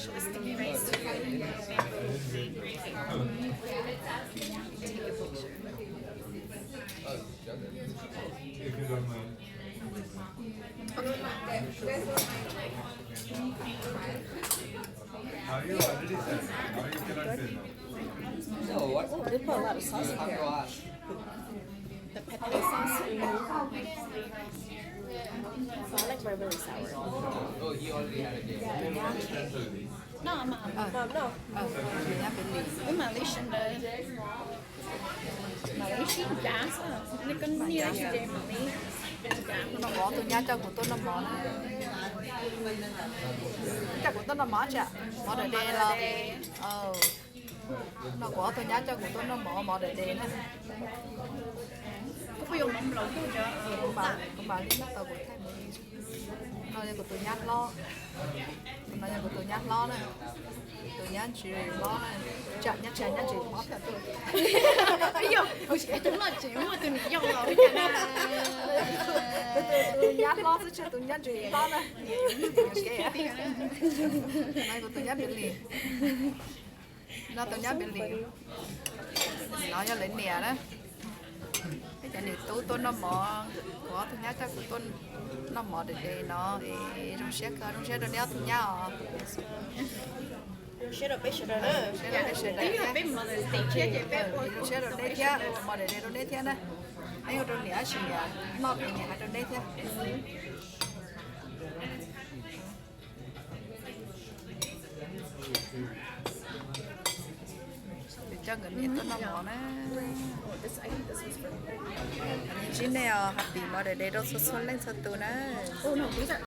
Take a picture. Okay. They put a lot of sauce in here. The pepper sauce. Mm. I like my really sour. No, mom. Mom, no. Wb mam li sib ntaus. Mam li sib cav xwb, nej koj niaj sib ces mam li cav. Hnub no kuv ob tug nyab coj kuv tuaj noj mov na. Coj kuv tuaj noj mov tsam mov daim de los. Hnub no kuv ob tug nyab coj kuv tuaj noj mov, mov daim de na. Kuv mam li noj tau kuv thaij mus li. No yog kuv tus nyab hlob. No yog kuv tus nyab hlob na. Tus nyab ntsis hlob na. Tsam nyab tsis nyab ntsis hlob thiab tus. Ib yam, tus loj tsev muaj tus niam yau los. Tus nyab hlob xwb tsis tus nyab ntsis hlob na. No kuv tus nyab Billy. No tus nyab Billy. No yog lawv niam na. Peb cov niam tub tuaj noj mov, kuv ob tug nyab coj kuv tuaj noj mov daim de no es zoo siab kawg, zoo siab rau neb ob tug nyab os. Zoo siab rau peb sawv daws na. Zoo siab rau peb sawv daws thiab. Zoo siab rau neb thiab, ua mov daim de rau neb thiab na. Neb ua rau niam tab sis niam noj pem niam hais rau neb thiab. Coj nkawd niam tuaj noj mov na. Ntsib nej os, happy mov daim de rau txhua txhua leej txhua tus na.